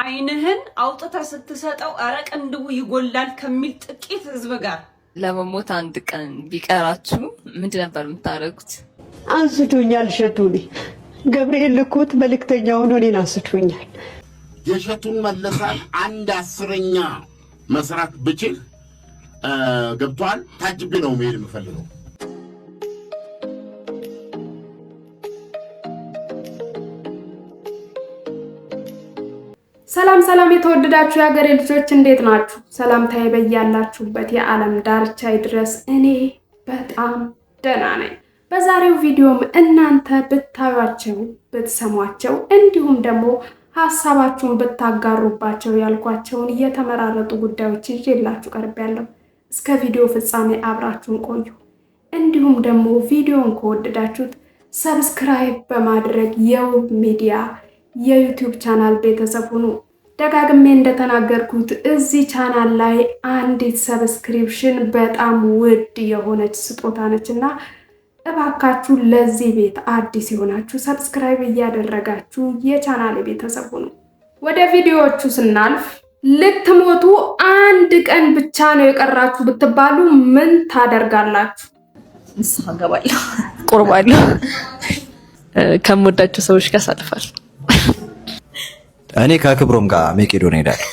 ዓይንህን አውጥተህ ስትሰጠው ኧረ ቅንድቡ ይጎላል ከሚል ጥቂት ህዝብ ጋር ለመሞት አንድ ቀን ቢቀራችሁ ምንድን ነበር የምታደርጉት? አንስቶኛል። እሸቱ እኔ ገብርኤል ልኮት መልእክተኛ ሆኖ እኔን አንስቶኛል። የእሸቱን መለሳን 1/10 መስራት ብችል ገብቷል። ታጅቤ ነው መሄድ የምፈልገው። ሰላም ሰላም፣ የተወደዳችሁ የሀገሬ ልጆች እንዴት ናችሁ? ሰላምታዬ በያላችሁበት የዓለም ዳርቻ ይድረስ። እኔ በጣም ደህና ነኝ። በዛሬው ቪዲዮም እናንተ ብታዩቸው ብትሰሟቸው፣ እንዲሁም ደግሞ ሀሳባችሁን ብታጋሩባቸው ያልኳቸውን የተመራረጡ ጉዳዮች ይዤላችሁ ቀርቤያለሁ። እስከ ቪዲዮ ፍጻሜ አብራችሁን ቆዩ። እንዲሁም ደግሞ ቪዲዮን ከወደዳችሁት subscribe በማድረግ የውብ ሚዲያ የ YouTube channel ቤተሰብ ሁኑ። ደጋግሜ እንደተናገርኩት እዚህ ቻናል ላይ አንዲት subscription በጣም ውድ የሆነች ስጦታ ነች እና እባካችሁ ለዚህ ቤት አዲስ የሆናችሁ subscribe እያደረጋችሁ የቻናል ቤተሰብ ሁኑ። ወደ ቪዲዮዎቹ ስናልፍ ልትሞቱ አንድ ቀን ብቻ ነው የቀራችሁ ብትባሉ ምን ታደርጋላችሁ? ንስሐ እገባለሁ፣ ቆርባለሁ፣ ከምወዳቸው ሰዎች ጋር አሳልፋለሁ። እኔ ከክብሮም ጋር መቄዶንያ እሄዳለሁ።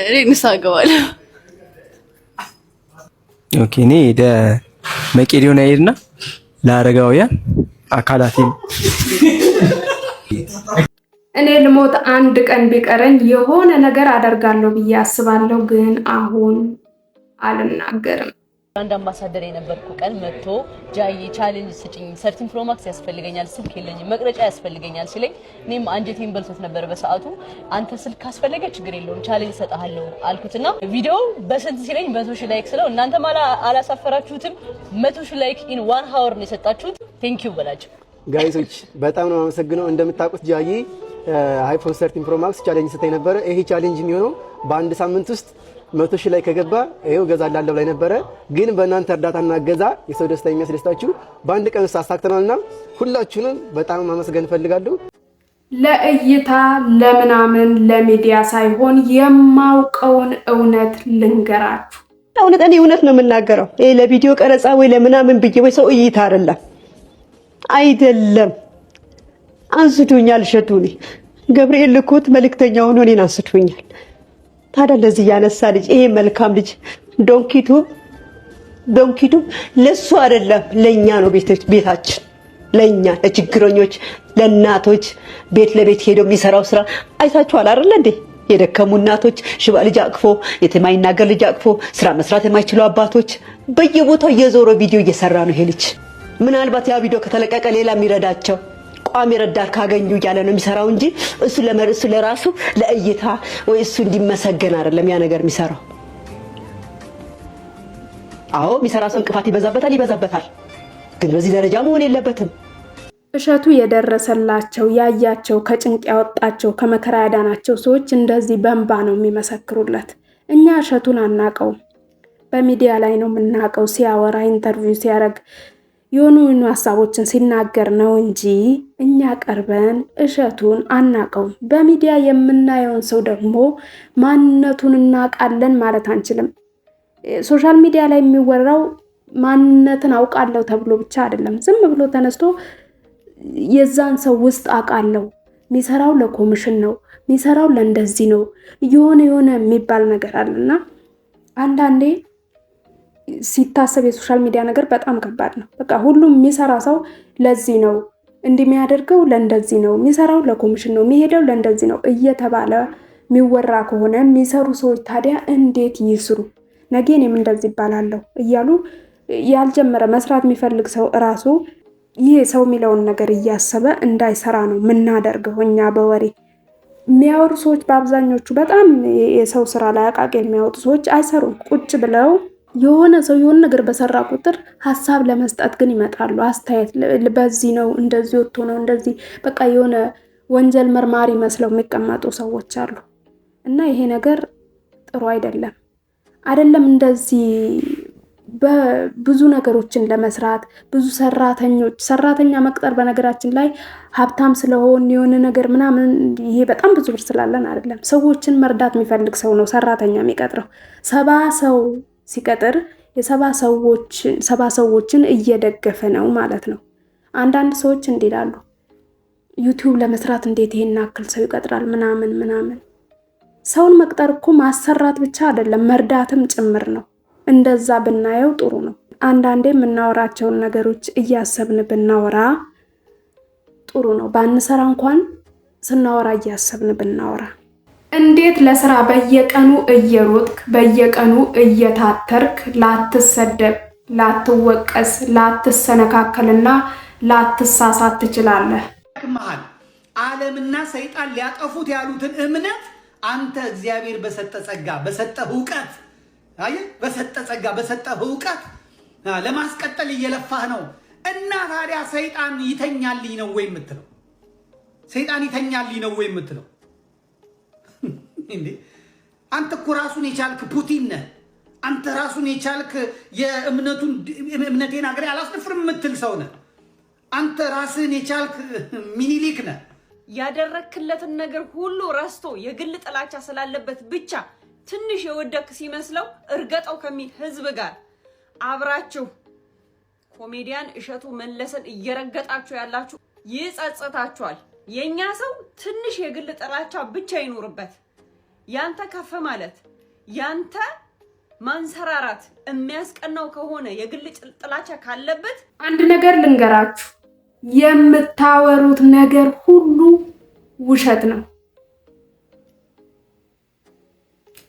እኔ ንስሐ እገባለሁ። Okay፣ እኔ ወደ መቄዶንያ እሄድና ለአረጋውያን አካላቴን እኔ ልሞት አንድ ቀን ቢቀረኝ የሆነ ነገር አደርጋለሁ ብዬ አስባለሁ፣ ግን አሁን አልናገርም። አንድ አምባሳደር የነበርኩ ቀን መጥቶ ጃዬ challenge ስጭኝ፣ 13 Pro Max ያስፈልገኛል፣ ስልክ የለኝም፣ መቅረጫ ያስፈልገኛል ሲለኝ እኔም አንጀቴን በልቶት ነበር በሰዓቱ። አንተ ስልክ ካስፈለገ ችግር የለውም challenge እሰጥሃለሁ አልኩትና ቪዲዮ በስንት ሲለኝ 100,000 like ስለው እናንተም አላሳፈራችሁትም፣ 100,000 like in one hour ነው የሰጣችሁት። Thank you በላቸው። Guys ኦች በጣም ነው የማመሰግነው። እንደምታውቁት ጃዬ iPhone 13 Pro Max challenge ሰጥታኝ ነበረ። ይሄ challenge የሚሆነው በአንድ ሳምንት ውስጥ 100,000 like ከገባ ይሄው እገዛላለሁ ላይ ነበረ። ግን በእናንተ እርዳታና እገዛ የሰው ደስታ የሚያስደስታችሁ በአንድ ቀን ውስጥ አሳክተናልና ሁላችሁንም በጣም ማመስገን እፈልጋለሁ። ለእይታ ለምናምን ለሚዲያ ሳይሆን የማውቀውን እውነት ልንገራችሁ። እውነት እኔ እውነት ነው የምናገረው። ይሄ ለቪዲዮ ቀረጻ ወይ ለምናምን ብዬ ወይ ሰው እይታ አይደለም አይደለም። አንስቶኛል። እሸቱ እኔ ገብርኤል ልኮት መልእክተኛ ሆኖ እኔን አንስቶኛል። ታዲያ እንደዚህ ያነሳ ልጅ ይሄ መልካም ልጅ Donkey Tube Donkey Tube ለሱ አይደለም ለኛ ነው ቤታችን፣ ለኛ ለችግረኞች፣ ለእናቶች ቤት ለቤት ሄዶ የሚሰራው ስራ አይታችኋል አይደለ እንዴ? የደከሙ እናቶች ሽባ ልጅ አቅፎ የማይናገር ልጅ አቅፎ ስራ መስራት የማይችሉ አባቶች በየቦታው እየዞረ ቪዲዮ እየሰራ ነው ይሄ ልጅ። ምናልባት ያ ቪዲዮ ከተለቀቀ ሌላ የሚረዳቸው ቋሚ ረዳት ካገኙ እያለ ነው የሚሰራው እንጂ እሱ ለራሱ ለእይታ ወይ እሱ እንዲመሰገን አይደለም ያ ነገር የሚሰራው። አዎ የሚሰራ ሰው እንቅፋት ይበዛበታል ይበዛበታል፣ ግን በዚህ ደረጃ መሆን የለበትም። እሸቱ የደረሰላቸው ያያቸው ከጭንቅ ያወጣቸው ከመከራ ያዳናቸው ሰዎች እንደዚህ በእንባ ነው የሚመሰክሩለት። እኛ እሸቱን አናቀውም፣ በሚዲያ ላይ ነው የምናውቀው። ሲያወራ interview ሲያደርግ የሆኑ የሆኑ ሀሳቦችን ሲናገር ነው እንጂ እኛ ቀርበን እሸቱን አናቀውም። በሚዲያ የምናየውን ሰው ደግሞ ማንነቱን እናውቃለን ማለት አንችልም። Social media ላይ የሚወራው ማንነትን አውቃለሁ ተብሎ ብቻ አይደለም። ዝም ብሎ ተነስቶ የዛን ሰው ውስጥ አውቃለሁ፣ የሚሰራው ለኮሚሽን ነው፣ የሚሰራው ለእንደዚህ ነው፣ የሆነ የሆነ የሚባል ነገር አለና አንዳንዴ ሲታሰብ የ social media ነገር በጣም ከባድ ነው። በቃ ሁሉም የሚሰራ ሰው ለዚህ ነው እንዲህ የሚያደርገው ለእንደዚህ ነው የሚሰራው፣ ለኮሚሽን ነው የሚሄደው፣ ለእንደዚህ ነው እየተባለ የሚወራ ከሆነ የሚሰሩ ሰዎች ታዲያ እንዴት ይስሩ? ነገ እኔም እንደዚህ ይባላለሁ እያሉ ያልጀመረ መስራት የሚፈልግ ሰው እራሱ ይህ ሰው የሚለውን ነገር እያሰበ እንዳይሰራ ነው የምናደርገው እኛ በወሬ የሚያወሩ ሰዎች በአብዛኞቹ በጣም የሰው ስራ ላይ አቃቂ የሚያወጡ ሰዎች አይሰሩም። ቁጭ ብለው የሆነ ሰው የሆነ ነገር በሰራ ቁጥር ሀሳብ ለመስጠት ግን ይመጣሉ። አስተያየት በዚህ ነው እንደዚህ ወጥቶ ነው እንደዚህ በቃ የሆነ ወንጀል መርማሪ መስለው የሚቀመጡ ሰዎች አሉ። እና ይሄ ነገር ጥሩ አይደለም። አይደለም እንደዚህ በብዙ ነገሮችን ለመስራት ብዙ ሰራተኞች፣ ሰራተኛ መቅጠር በነገራችን ላይ ሀብታም ስለሆን የሆነ ነገር ምናምን ይሄ በጣም ብዙ ብር ስላለን አይደለም። ሰዎችን መርዳት የሚፈልግ ሰው ነው ሰራተኛ የሚቀጥረው። 70 ሰው ሲቀጥር የ70 ሰዎችን እየደገፈ ነው ማለት ነው። አንዳንድ ሰዎች እንዲህ ይላሉ፣ ዩቲዩብ ለመስራት እንዴት ይሄን ያክል ሰው ይቀጥራል ምናምን ምናምን። ሰውን መቅጠር እኮ ማሰራት ብቻ አይደለም፣ መርዳትም ጭምር ነው። እንደዛ ብናየው ጥሩ ነው። አንዳንዴ የምናወራቸውን ነገሮች እያሰብን ብናወራ ጥሩ ነው። ባንሰራ እንኳን ስናወራ እያሰብን ብናወራ። እንዴት ለስራ በየቀኑ እየሮጥክ፣ በየቀኑ እየታተርክ ላትሰደብ፣ ላትወቀስ፣ ላትሰነካከልና ላትሳሳት ትችላለህ? መሃል ዓለምና ሰይጣን ሊያጠፉት ያሉትን እምነት አንተ እግዚአብሔር በሰጠ ጸጋ፣ በሰጠ እውቀት፣ አየህ፣ በሰጠ ጸጋ፣ በሰጠ እውቀት ለማስቀጠል እየለፋህ ነው። እና ታዲያ ሰይጣን ይተኛልኝ ነው ወይ የምትለው? ሰይጣን ይተኛልኝ ነው ወይ የምትለው? እንዴ፣ አንተ እኮ ራሱን የቻልክ ፑቲን ነህ። አንተ ራሱን የቻልክ የእምነቱን እምነቴን አገሬ አላስደፍርም የምትል ሰው ነህ። አንተ ራስህን የቻልክ ሚኒሊክ ነህ። ያደረክለትን ነገር ሁሉ ረስቶ የግል ጥላቻ ስላለበት ብቻ ትንሽ የወደክ ሲመስለው እርገጠው ከሚል ህዝብ ጋር አብራችሁ ኮሜዲያን እሸቱ መለሰን እየረገጣችሁ ያላችሁ ይጸጽታችኋል። የኛ ሰው ትንሽ የግል ጥላቻ ብቻ ይኑርበት። ያንተ ከፍ ማለት፣ ያንተ ማንሰራራት የሚያስቀናው ከሆነ፣ የግል ጥላቻ ካለበት አንድ ነገር ልንገራችሁ፣ የምታወሩት ነገር ሁሉ ውሸት ነው።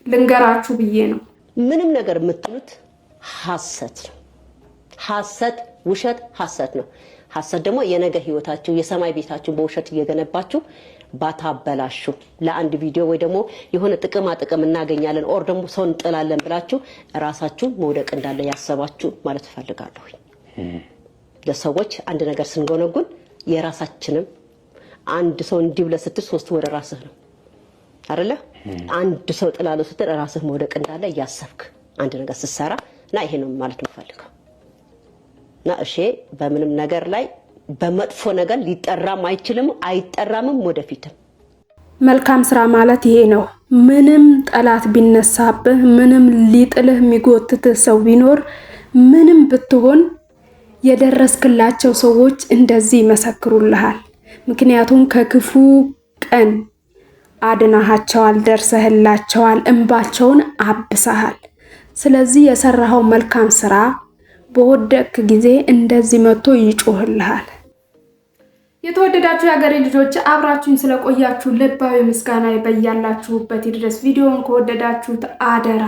ልንገራችሁ ብዬ ነው። ምንም ነገር የምትሉት ሐሰት ነው። ሐሰት፣ ውሸት፣ ሐሰት ነው። ሐሰት ደግሞ የነገ ህይወታችሁ፣ የሰማይ ቤታችሁ በውሸት እየገነባችሁ ባታበላሹ። ለአንድ ቪዲዮ ወይ ደግሞ የሆነ ጥቅማ ጥቅም እናገኛለን or ደግሞ ሰው እንጥላለን ብላችሁ ራሳችሁ መውደቅ እንዳለ ያሰባችሁ ማለት እፈልጋለሁ። ለሰዎች አንድ ነገር ስንጎነጉን የራሳችንም አንድ ሰው እንዲህ ብለህ ስትል ሶስቱ ወደ ራስህ ነው አይደለ? አንድ ሰው ጥላለሁ ስትል ራስህ መውደቅ እንዳለ እያሰብክ አንድ ነገር ስትሰራ እና ይሄ ነው ማለት የምፈልገው። እና እሼ በምንም ነገር ላይ በመጥፎ ነገር ሊጠራም አይችልም፣ አይጠራምም ወደፊትም። መልካም ስራ ማለት ይሄ ነው። ምንም ጠላት ቢነሳብህ፣ ምንም ሊጥልህ የሚጎትትህ ሰው ቢኖር፣ ምንም ብትሆን የደረስክላቸው ሰዎች እንደዚህ ይመሰክሩልሃል። ምክንያቱም ከክፉ ቀን አድናሃቸዋል፣ ደርሰህላቸዋል፣ እንባቸውን አብሰሃል። ስለዚህ የሰራኸው መልካም ስራ በወደቅክ ጊዜ እንደዚህ መጥቶ ይጮህልሃል። የተወደዳችሁ የሀገሬ ልጆች፣ አብራችሁኝ ስለቆያችሁ ልባዊ ምስጋና በያላችሁበት ይድረስ። ቪዲዮውን ከወደዳችሁት አደራ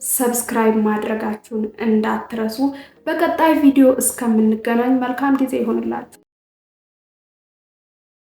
subscribe ማድረጋችሁን እንዳትረሱ። በቀጣይ ቪዲዮ እስከምንገናኝ መልካም ጊዜ ይሆንላችሁ።